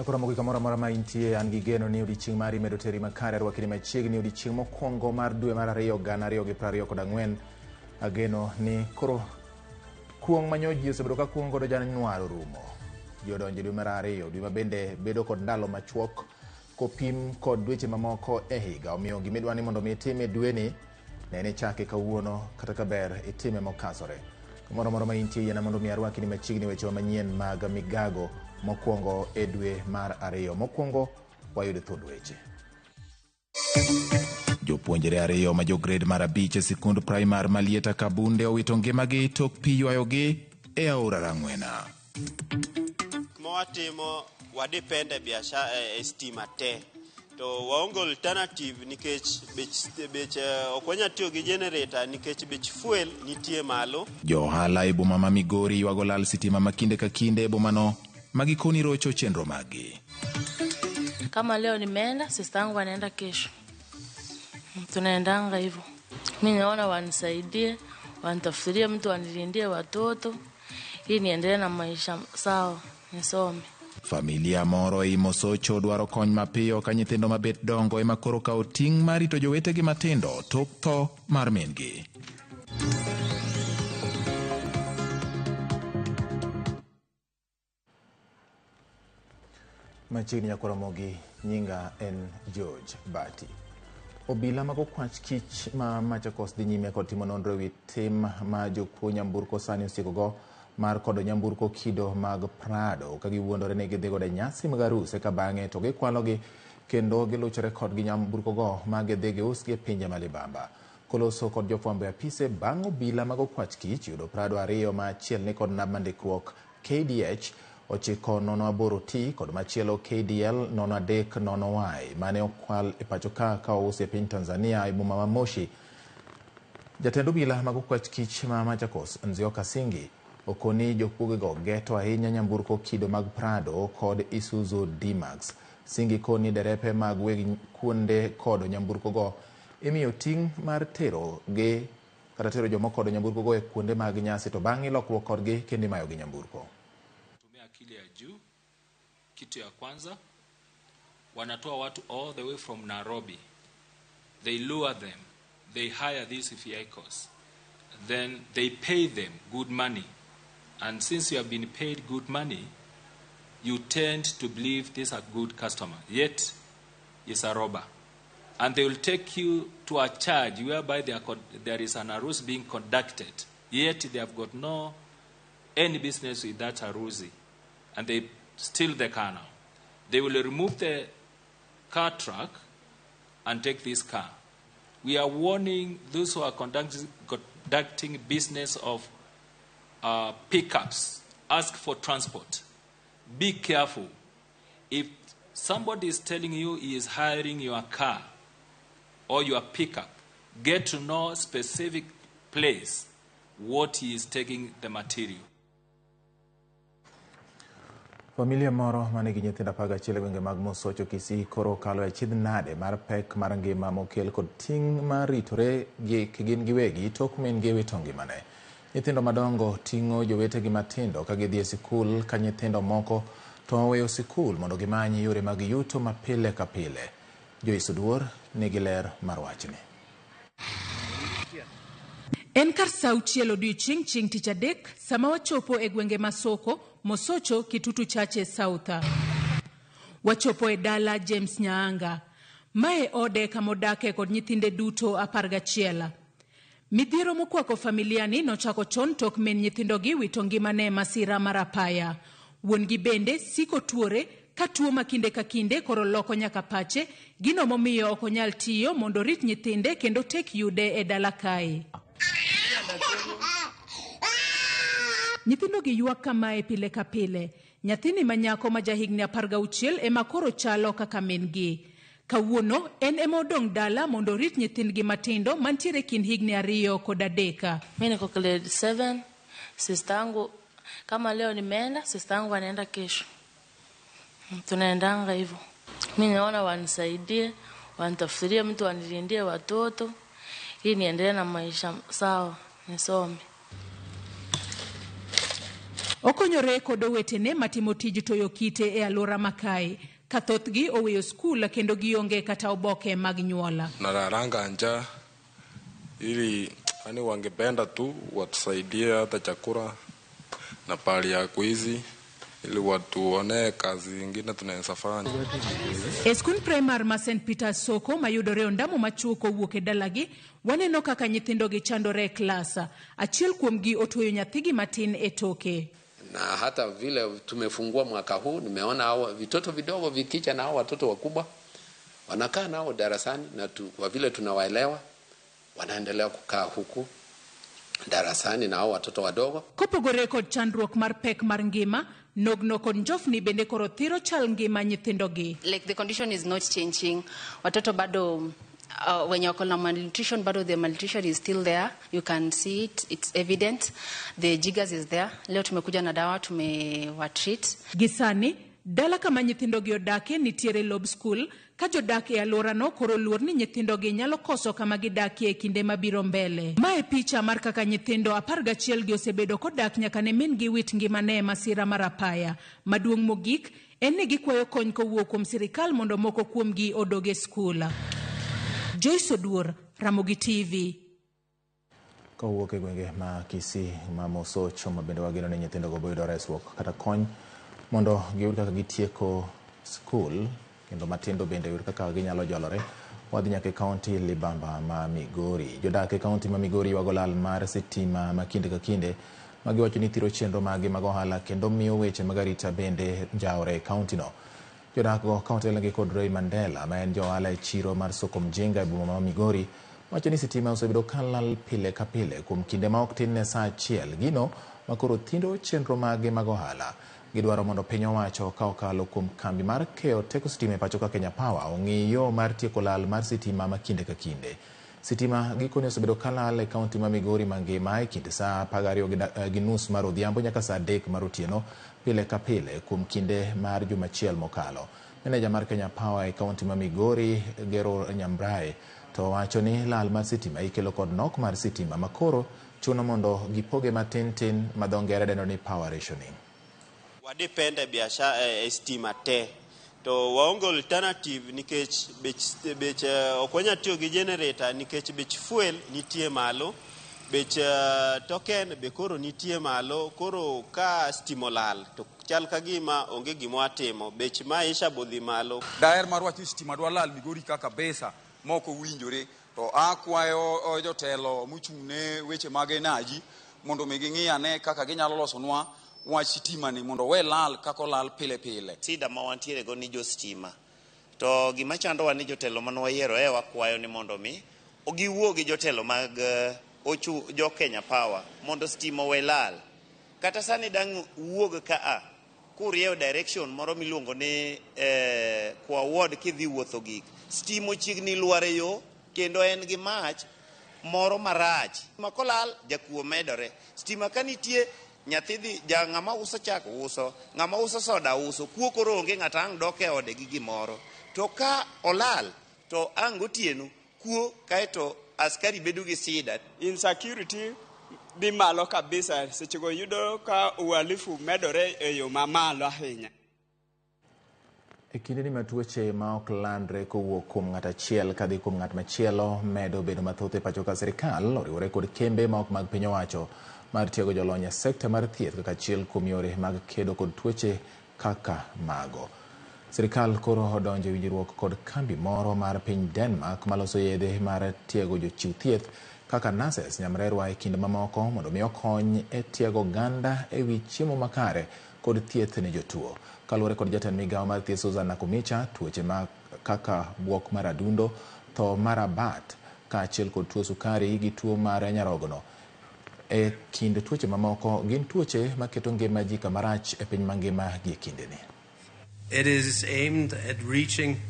Koro kamoro amora ma intie an gi geno ni odiochieng' mari medo teri makare arwakini machiegni odiochieng' mokwongo mar dwe mar ariyo gana ariyo gi prariyo kod ang'wen. Ageno ni koro kuong' ma nyo ji osebedo ka kuong' godo Januar orumo. Ji odonjo e dwe mar ariyo, dwe ma bende bedo kod ndalo machuok kopim kod dweche mamoko e higa. Omiyo gimidwa ni mondo mi itim e dweni, ne ni chake kawuono kata ka ber itime mokasore. Kamoro amora ma intie yiena mondo mi arwaki ni machiegni wechewa manyien mag migago mokwongo e dwe mar ariyo. Mokwongo wayud thund weche. Jopuonjre ariyo ma jogred mar abich e sikund primar ma Lieta Kabunde owito ngimagi tok pi ywayogi e aora Rang'wena. Mawatimo wadepend e biashara e stima te to waonge alternative nikech bech ok wanyal tiyo gi generator nikech bech fuel nitie malo. Jo ohala e boma ma Migori ywago lal sitima ma kinde ka kinde e bomano ma gikoni rocho chenro maggi. Kama leo nimeenda, sister yangu anaenda kesho, tunaendanga hivyo. Mi naona wanisaidie, wanitafutie mtu anilindie watoto ili niendelee na maisha sawa, nisome. Familia moro ei Mosocho dwaro kony mapiyo ka nyithindo mabet dongo ema koro kawo ting' mar rito jowetegi matindo tok tho mar min-gi. Machiegni nyakoromogi nyinga en George Bati. Obila mag okwach kich ma Machakos dhi nyime kod timo nonro ewi tim ma jokuo nyamburko sani osiekogo mar kodo nyamburko kido mag Prado ka giwuondore ni gidhi godo e nyasi mag arus eka bang'e to gikwalogi kendo giluchore kodgi nyamburkogo ma gidhi giusgi e pinje ma libamba. Koloso kod jofwambo e apise bang' obila mag okwach kich yudo Prado ariyo ma achiel ni kod namba ndikruok KDH 908T kod machielo KDL 030Y mane okwal e pacho ka ka ousi e piny Tanzania e boma ma Moshi. Jatend obila mag okwach kich ma Machakos, Nzioka Singi, okoni jokuogego geto ahinya nyamburko kido mag Prado kod Isuzu D-Max. Singi koni derepe mag weg kuonde kodo nyamburkogo imiyo ting' mar tero gi kata tero jomokodo nyamburkogo e kuonde mag nyasi to bang'e lokruok kodgi kendo imayogi nyamburko. Tumia akili ya juu. Kitu ya kwanza, wanatoa watu all the way from Nairobi. They lure them. They hire these vehicles. Then they pay them good money. And since you have been paid good money, you tend to believe this is a good customer. Yet, it's a robber. And they will take you to a charge whereby there is an arrest being conducted. Yet they have got no any business with that arusi. And they steal the car now. They will remove the car truck and take this car. We are warning those who are conducting business of pickups, ask for transport. Be careful. If somebody is telling you he is hiring your car or your pickup, get to know specific place what he is taking the material. Familia moro manigi nyithindo 11 e gwenge mag Mosocho Kisii koro okalo e achiedh nade mar pek mar ngima mokel kod ting' mar ritore gi gin giwegi tok min gi wito ngimane. Nyithindo madongo ting'o jowetegi matindo ka gidhi e sikul ka nyithindo moko to oweyo sikul mondo gimany yore mag yuto ma pile ka pile. Joyce Oduor nigi ler mar wachni. En kar saa auchiel odiochieng' chieng' tich adek sama wachopo e gwenge ma Soko, Mosocho, Kitutu Chache, South. Wachopo e dala James Nyaanga. Mae ode kama odake kod nyithinde duto 11. Midhiero mokwako familia ni nochako chon tok min nyithindogi wito ngimane e masira mar apaya. Wuon-gi bende siko tuore ka tuo ma kinde ka kinde koro loko nyaka pache, gino momiyo ok onyal tiyo mondo orit nyithinde kendo tek yude e dala kae. Nyithindogi ywak kamae pile ka pile. Nyathini ma nyako ma jahigni 16 ema koro chalo kaka min-gi. Kawuono en ema odong' dala mondo orit nyithindgi matindo mantiere kind higni 2 kod 3. Mi niko grade 7, sister yangu kama leo nimeenda, sister yangu anaenda kesho. Tunaendanga hivyo. Mi naona wanisaidie, wanitafutie mtu anilindie watoto ili niendelee na maisha sawa, nisome. Okonyore kod owetene matimo tij toyo kite e alwora ma kae, ka thothgi oweyo skul kendo gionge kata oboke mag nyuola. Nalalanga njaa ili yani wangependa tu watusaidie hata chakula na pahali ya kuishi ili watuonee kazi ingine tunaweza fanya. E skund primar ma St Peters Soko mayudore Ondamo machuok kowuok e dalagi, waneno kaka nyithindogi chandore e klas. Achiel kuomgi otweyo nyathigi matin e toke. Na hata vile tumefungua mwaka huu, nimeona hao vitoto vidogo vikija na hao watoto wakubwa wanakaa nao darasani, na kwa vile tunawaelewa wanaendelea kukaa huku darasani na hao watoto wadogo. Kopogore kod chandruok mar pek mar ngima, nogno kod njofni bende koro thiro chal ngima nyithindogi. Like the condition is not changing. Watoto bado wenye wako na malnutrition bado the malnutrition is still there. You can see it, it's evident. The jiggers is there. Leo tumekuja na dawa tumewatreat. Gisani, dala kama nyithindogi odake nitiere lob school, ka jodak e alworano koro luor ni nyithindogi nyalo koso kama gidakie e kinde mabiro mbele. Mae picha mar kaka nyithindo 11 gi osebedo kodak nyaka ne min gi wit ngimane e masira mar apaya. Maduong' mogik en ni gikwayo kony kowuok kuom sirikal mondo moko kuomgi odog e skul. Joyce Oduor, Ramogi TV. Kowuok e gwenge ma Kisii ma Mosocho ma bende wageno ni nyithindogo bo yudo resruok kata kony mondo giyud kaka gitieko skul kendo matindo bende yud kaka ginyalo jolore. Wadhi nyaka e kaunti Libamba ma Migori. Jodak e kaunti ma Migori ywago lal mar sitima ma kinde ka kinde ma giwacho ni thiro chenro maggi mag ohala kendo miyo weche mag arita bende njawore e kaunti no. Jodak go ka otelnegi kod Ray Mandela ma en ja ohala e chiro mar Soko Mjinga e boma ma Migori wacho ni sitima osebedo ka lal pile ka pile kuom kinde ma ok tin ne saa achiel, gino ma koro thindo chenro maggi mag ohala. Gidwaro mondo piny owacho ka okalo kuom kambi mar keyo teko sitima e pacho ka Kenya Power ong'i yo mar tieko lal mar sitima ma kinde ka kinde. Sitima gikone osebedo ka lal e kaunti ma Migori mangima e kind saa 12:30 mar odhiambo nyaka saa 3 mar otieno pile ka pile kuom kinde mar juma achiel mokalo. Meneja mar Kenya Power e kaunti ma Migori Gero Nyambrae to wacho ni lal mar sitima ikelo kod nok mar sitima ma koro chuno mondo gipoge matin tin ma dho ngere dendo ni power rationing. Wadepend e biashara e stima te to waonge alternative nikech bech ok wanyal tiyo gi generator nikech bech fuel nitie malo, bech token be koro nitie malo. Koro ka stima olal to chal ka gima onge gima watimo, bech maisha bodhi malo. Daher mar wach ni stima dwa lal Migori ka kabisa mok owinjore, to akwayo jotelo mochung' ne weche mag energy mondo mi ging'i ane kaka ginyalo losonwa wach sitima ni mondo owe lal kaka olal pile pile. Sida ma wantiere go ni jo stima, to gima chandowa ni jotelo mane wayiero e wakwayo ni mondo mi giwuo gi jotelo mag ochu jo Kenya Power mondo stima owe lal. Kata sani dang' wuog ka a kurieyo direction moro miluongo ni kwa ward kidhi wuotho gik stima ochiegni lwar e yo kendo en gi mach moro marach ma kolal jakuo medore. Stima ka nitie nyathi dhi ja ng'ama uso chak uso, ng'ama uso soda uso, kuo koro onge ng'ato ang' dok e ode gi gimoro. To ka olal to ang' gotieno kuo kaeto askari bedo gi sida. Insecurity dhi malo kabisa, sechego yudo ka uhalifu medore e yo mamalo ahinya. E kindeni ma tuoche ma ok landre kowuok kuom ng'at achiel kadhi kuom ng'at machielo medo bedo mathoth e pacho ka sirikal oriwore kod kembe ma ok mag piny owacho mar tiego jolony e sekta mar thieth kaka achiel kuom yore mag kedo kod tuoche kaka mago. Sirikal koro odonjo e winjruok kod kambi moro mar piny Denmark maloso yedhe mar tiego jochiw thieth kaka nurses, nyamrerwa e kind mamoko mondo mi okony e tiego oganda e wi chiemo makare kod thieth ne jotuo. Kaluwore kod jatend migawo mar thieth Susan Nakhumicha, tuoche ma kaka buok mar adundo, tho mar abat kaachiel kod tuo sukari gi tuo mar nyarogno e kind tuoche mamoko gin tuoche maketo ngima ji kamarach e piny mangima gie kindeni. It is aimed at reaching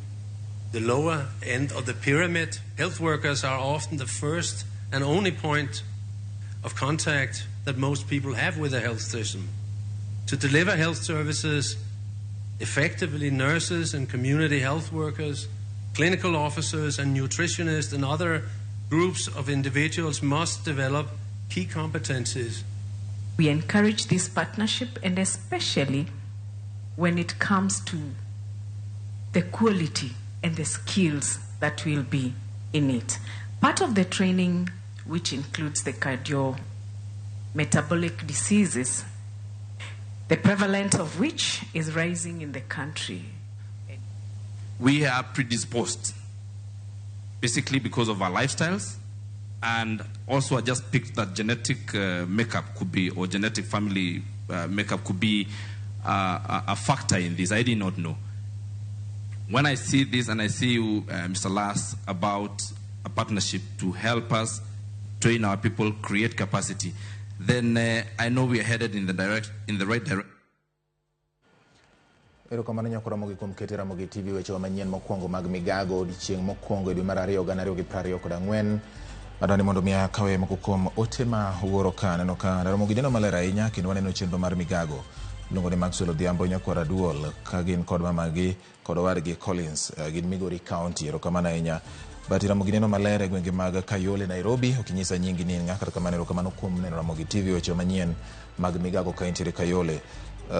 the lower end of the pyramid. Health workers are often the first and only point of contact that most people have with the health system. To deliver health services effectively, nurses and community health workers, clinical officers and nutritionists and other groups of individuals must develop key competencies We encourage this partnership, and especially when it comes to the quality and the skills that will be in it. Part of the training, which includes the cardiometabolic diseases, the prevalence of which is rising in the country. We are predisposed, basically because of our lifestyles, and also I just picked that genetic makeup could be, or genetic family makeup could be a factor in this. I did not know. When I see this and I see you, Mr. Lars, about a partnership to help us train our people, create capacity, then I know we are headed in the right direction. Erokamano nyakora Ramogi kuom keto Ramogi TV weche manyien mokwongo mag migago odiechieng' mokwongo e dwe mar 2 2024. Adwani mondo mi akawe moko kuom ote ma wuoro ka aneno ka Ramogi neno maler ahinya kendo waneno chenro mar migago. Iluongo ni Maxwell Odhiambo nyakwar Duol ka gin kod mamagi kod owadgi Collins gin Migori County. Erokamano ahinya. But Ramogi neno maler e gwenge mag Kayole, Nairobi. Ok inyisa nyingi ni en ng'a, kata kamano erokamano kuom neno Ramogi TV weche manyien mag migago ka intiere Kayole.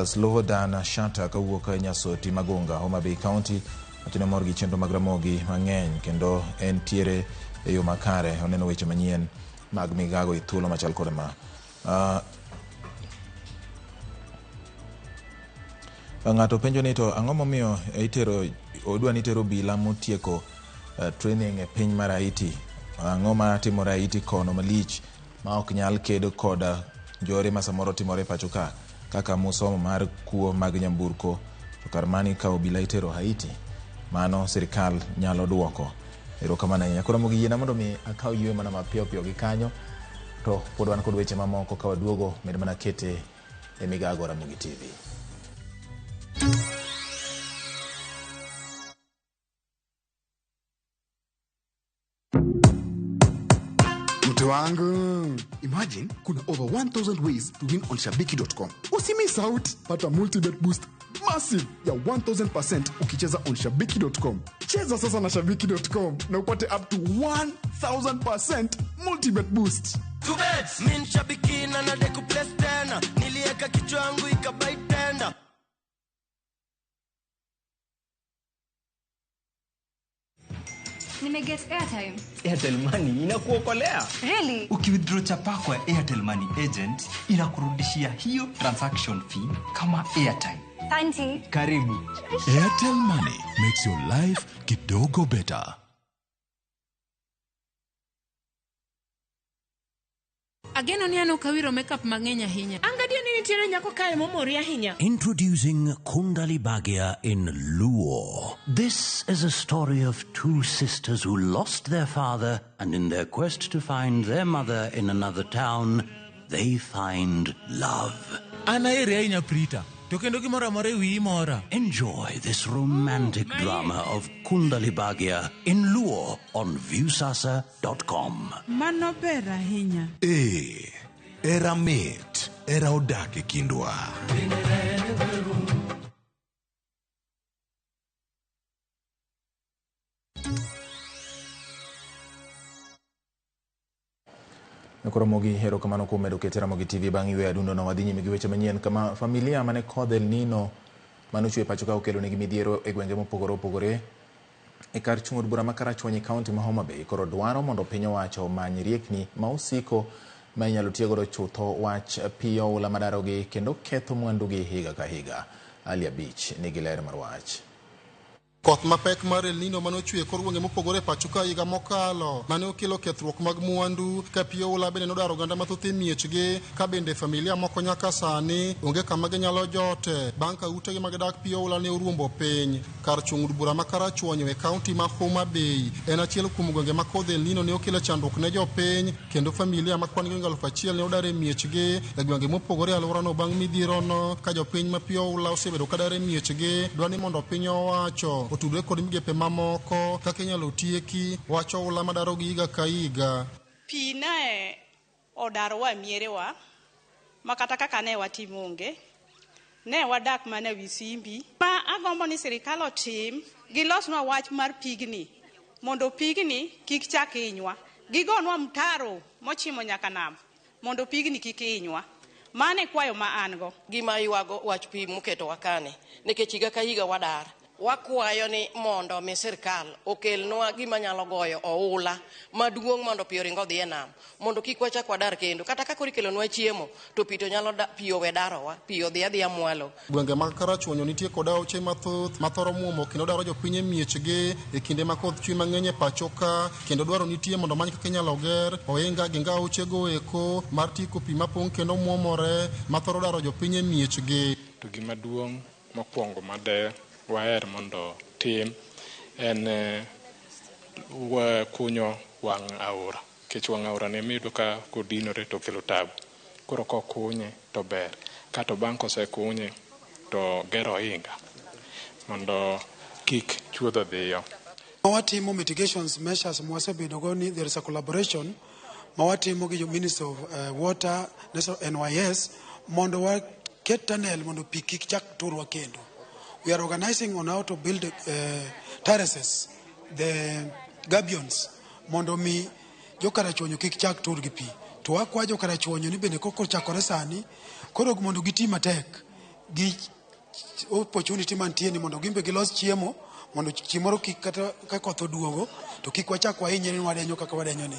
Slobodan Shata kawuok Nyasoti Magunga, Homa Bay County, wacho ni omor gi chenro mag Ramogi mang'eny kendo entiere e yo makare. Oneno weche manyien mag migago e thuolo machal kod ma. Ng'ato penjo ni to ang'o momiyo itero odwa ni itero obila motieko training e piny mar Haiti? Ang'o ma timore Haiti kono malich ma ok nyal kedo kod njore ma samoro timore e pacho ka, kaka musomo mar kuo mag nyamburko, to kar mano ikawo obila itero Haiti? Mano sirikal nyalo duoko. Erokamano ahinya. Koro Ramogi yiena mondo mi akaw yweyo mana mapiyo piyo gi kanyo, to pod wan kod weche mamoko ka waduogo med mana kete e migago Ramogi TV. Mtu wangu, imagine kuna over 1000 ways to win on shabiki.com. Usimiss out, pata multibet boost massive ya 1000% ukicheza on shabiki.com. Cheza sasa na shabiki.com na upate up to 1000% multibet boost. Min shabiki na nadeku place tena, nilieka kichwa yangu ikabai tenda. Nimeget airtime. Airtel Money inakuokolea. Really? Ukiwithdraw chapa kwa Airtel Money agent inakurudishia hiyo transaction fee kama airtime. Auntie. Karibu. Airtel Money makes your life kidogo better. Ageno ni an ok awiro makeup mang'eny ahinya. Angadio ni nitiere nyako kae momori ahinya. Introducing Kundali Bhagya in Luo. This is a story of two sisters who lost their father, and in their quest to find their mother in another town, they find love. An ahere ahinya Prita, to kendo gimoro amora e wiyi mora. Enjoy this romantic drama of Kundali Bhagya in Luo on Viusasa.com. Mano ber ahinya. Eh, era mit, era odak e kindwa. Ramogi erokamano kuom medo kete Ramogi TV bang' yweyo adundo no wadhi nyime gi weche manyien kama familia mane kodh El Nino manochwe e pacho ka okelo negi midhiero e gwenge mopogore opogore e kar chung' od bura ma Karachuonyo e kaunti ma Homa Bay koro dwaro mondo piny owacho omany riekni ma osiko ma inyalo tiyogodo chutho wach pi oula madarogi kendo ketho mwandugi higa ka higa. Ali Abich nigi ler mar wach. Koth mapek mar El Nino manochwe e kor gwenge mopogore e pacho ka higa mokalo mane okelo kethruok mag mwandu ka pi oula bende nodaro oganda mathoth e miechgi ka bende familia moko nyaka sani onge kama ginyalo jote bang' ka utegi mag dak pi oula ne oruombo piny. Kar chung' od bura ma Karachuonyo e kaunti ma Homa Bay en achiel kuom gwenge ma kodh El Nino ne okelo chandruok ne jopiny kendo familia ma kwan gi 1000 ne odar e miechgi e gwenge mopogore e alworano bang' midhierono ka jopiny ma pi oula osebedo ka dar e miechgi dwa ni mondo piny owacho otudre kod migepe mamoko kaka inyalo tieki wach oula madarogi higa ka higa. Pi ne odarowa e mierewa ma kata kaka ne watimo onge, ne wadak mana ewi simbi. Ma agombo ni sirikal otim, gilosnwa wach mar pigni mondo pigni kik chak hinywa. Gigonwa mtaro mochimo nyaka nam mondo pigni kik hinywa. Mano e kwayo ma an go. Gima ywago wach pi moketo wakane nikech higa ka higa wadar. Wakwayo ni mondo mi sirkal okelnwa gima nyalo goyo oula maduong' mondo pi oring odhi e nam mondo kik wachak wadar kendo. Kata ka koro ikelonwa chiemo to pi to nyalo pi owe darowa, pi odhi adhiya mwalo. Gwenge mag Karachuonyo nitie kod aoche mathoth mathoro muomo kendo daro jopiny e miechgi e kinde ma koth chwe mang'eny e pacho ka, kendo dwaro nitie mondo many kaka inyalo ger ohinga gi aochego eko mar tieko pi mapong' kendo muomore mathoro daro jopiny e miechgi. To gima duong' mokwongo made waher mondo tim en kunyo wang' aora, nikech wang' aora ni ema iyudo ka kodinore to kelo tabu. Koro kokunye to ber, kato bang' kosekunye to ger ohinga mondo kik chuodho dhiyo. Watimo mitigations measures mwasebedo go ni there is a collaboration ma watimo gi jo Minister of Water, NYS, mondo waket tunnel mondo pi kik chak turwa kendo. We are organizing on how to build terraces, the gabions, mondo mi jo Karachuonyo kik chak tur gi pi. To wakwa jo Karachuonyo ni bende koko chakore sani, koro mondo giti matek gi opportunity mantie ni mondo gimbe gilos chiemo, mondo chieng' kik kata ka koth oduogo to kik wachak wahinyre ni wadenyo kaka wadenyo ni.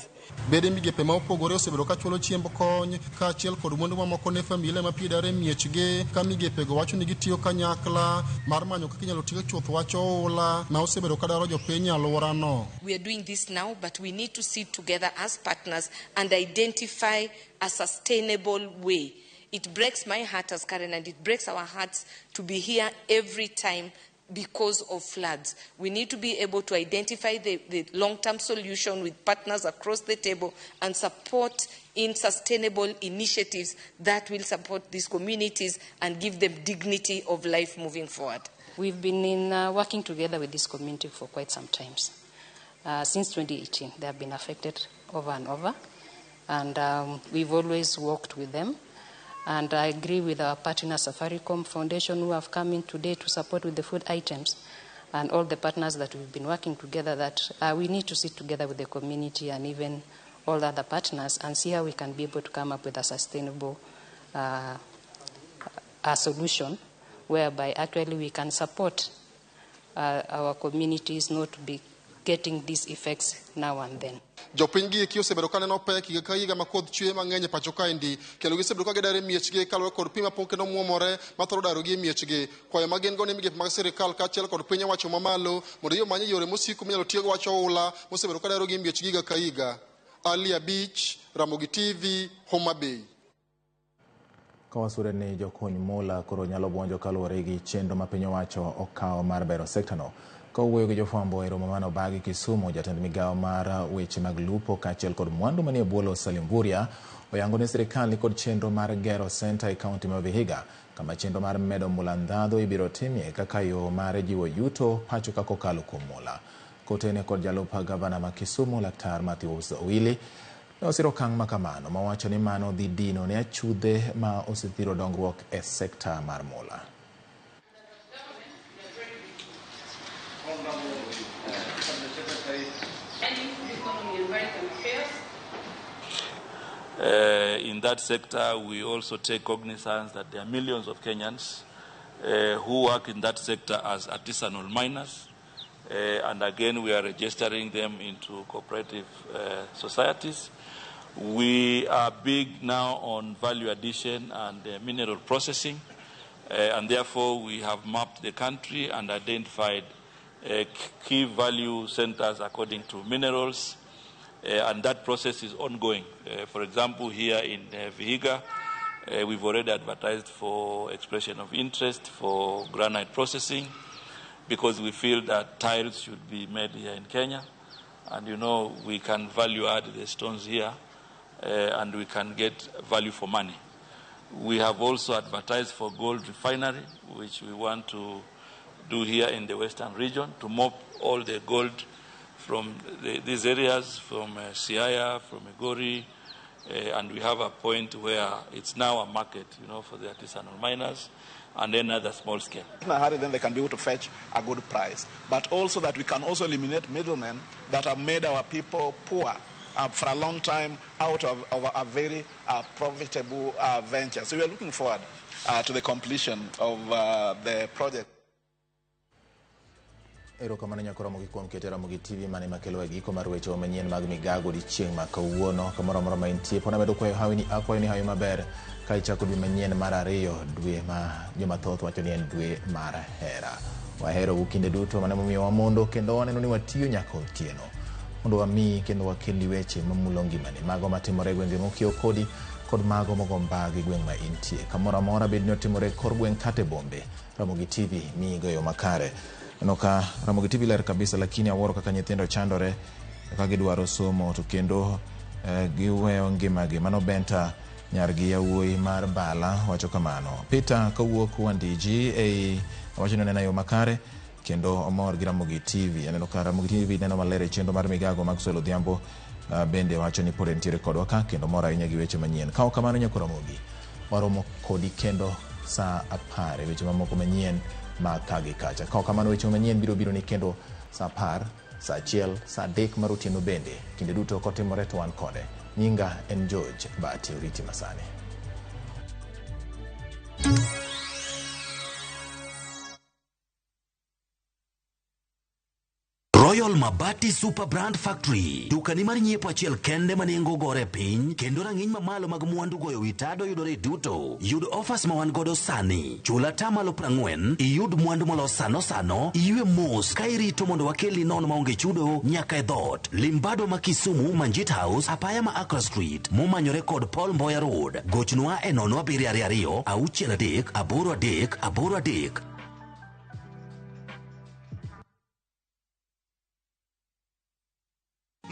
Bede migepe ma opogore osebedo ka chulo chiemb kony kaachiel kod mwandu mamoko ne familia ma pi dar e miechgi, ka migepego wacho ni gitiyo kanyakla mar manyo kaka inyalo tiek chuth wach oula ma osebedo ka daro jopiny e alworano. We are doing this now, but we need to sit together as partners and identify a sustainable way. It breaks my heart as Karen, and it breaks our hearts to be here every time because of floods. We need to be able to identify the long-term solution with partners across the table and support in sustainable initiatives that will support these communities and give them dignity of life moving forward. We've been working together with this community for quite some time. Since 2018, they have been affected over and over, and we've always worked with them. And I agree with our partner Safaricom Foundation, who have come in today to support with the food items, and all the partners that we've been working together, that we need to sit together with the community and even all other partners and see how we can be able to come up with a sustainable a solution whereby actually we can support our communities not to be getting these effects now and then. Jopiny gi eki osebedo ka neno pek higa ka higa ma koth chwe mang'eny e pacho kaendi, kendo gisebedo ka gidar e miechgi kaluwore kod pi mapong' kendo muomore mathoro darogi e miechgi. Kwayo ma gin go ne migepe mag sirikal kaachiel kod piny owacho mamalo mondo omany yore mosiko minyalo tiyogo wach oula mosebedo ka darogi e miechgi higa ka higa. Ali Abich, Ramogi TV, Homa Bay. Kawasure ni jokuny mula koro nyalo buonjo kaluwore gi chenro ma piny owacho okawo mar bero sektano. Kowuoyo gi jofwambo e romo mane obagi Kisumu, jatend migawo mar weche mag lupo kaachiel kod mwandu manie bwo lowo Salim Mvurya oyango ni sirikal nikod chenro mar gero senta e kaunti ma Vihiga, kama chenro mar medo mula ndhadhu ibiro timie kaka yo mar jiwo yuto pacho ka kokalo kuom mula. Kotene kod jalup gavana ma Kisumu Laktar Matthews Owili ne osiro okang' makamano mawacho ni mano dhi dino ne achudhe ma osethiro dongruok e sekta mar mula. In that sector, we also take cognizance that there are millions of Kenyans who work in that sector as artisanal miners. And again, we are registering them into cooperative societies. We are big now on value addition and mineral processing. And therefore, we have mapped the country and identified key value centers according to minerals. And that process is ongoing. For example, here in Vihiga, we've already advertised for expression of interest for granite processing, because we feel that tiles should be made here in Kenya. And you know, we can value add the stones here, and we can get value for money. We have also advertised for gold refinery, which we want to do here in the Western region, to mop all the gold from these areas, from Siaya, from Migori, and we have a point where it's now a market, you know, for the artisanal miners and then other small scale. In a hurry, then they can be able to fetch a good price. But also that we can also eliminate middlemen that have made our people poor. for a long time out of a very profitable venture. So we are looking forward to the completion of the project. Erokamano nyako Ramogi kuom keto Ramogi TV mane makelo e giko mar weche manyien mag migago odiochieng' ma kawuono. Kamoro amora ma intie, pod amedo kwayo hawi ni akwayo ni hawi maber ka ichako dwe manyien mar ariyo, dwe ma joma thoth wacho ni en dwe mar hera. Waherou kinde duto, mano emomiyo wamondo kendo waneno ni watiyo nyaka otieno mondo wamiyi kendo wakelni weche mamulo ngimani, mago matimore e gwenge mokiewo kodi kod mago mogo mbagi gweng' ma intie. Kamoro amora bed ni otimore e kor gweng' kata e bombe, Ramogi TV miyigo e yo makare. Aneno ka Ramogi TV ler kabisa, lakini awuoro kaka nyithindo chandore ka gidwaro somo to kendo giweyo ngimagi. Mano Benta nyargi yawuoyi mar Bala wacho kamano. Peter kawuok Wandiji ei wacho ni oneno e yo makare kendo omor gi Ramogi TV. Aneno ka Ramogi TV neno maler e chenro mar migago mag Swel Odhiambo bende wacho ni pod entiere kodwa ka kendo mor ahinya gi weche manyien. Ka ok kamano nyako Ramogi, waromo kodi kendo saa 10 e weche mamoko manyien ma ka gi kacha. Ka ok kamano weche manyien biro biro ni kendo saa 10, saa 1, saa 3 mar otieno bende. Kinde duto kotimore to wan kode. Nyinga en George Bahati, oriti masani. Royal Mabati Super Brand Factory, dukani mar nyiepo achiel kende ma nengo gore piny kendo rang'iny mamalo mag mwandu goyo wi tado yudore duto. Yud offers ma wan godo sani. Chul atamalo 40, iyud mwandu molos sano sano, iywe mos ka irito mondo wakelni nono maonge chudo nyaka e dhoot. Limbado ma Kisumu, Manjit House, apaya ma Accra Street, momanyore kod Paul Mboya Road. Gochnwa e 0722 63 83 83.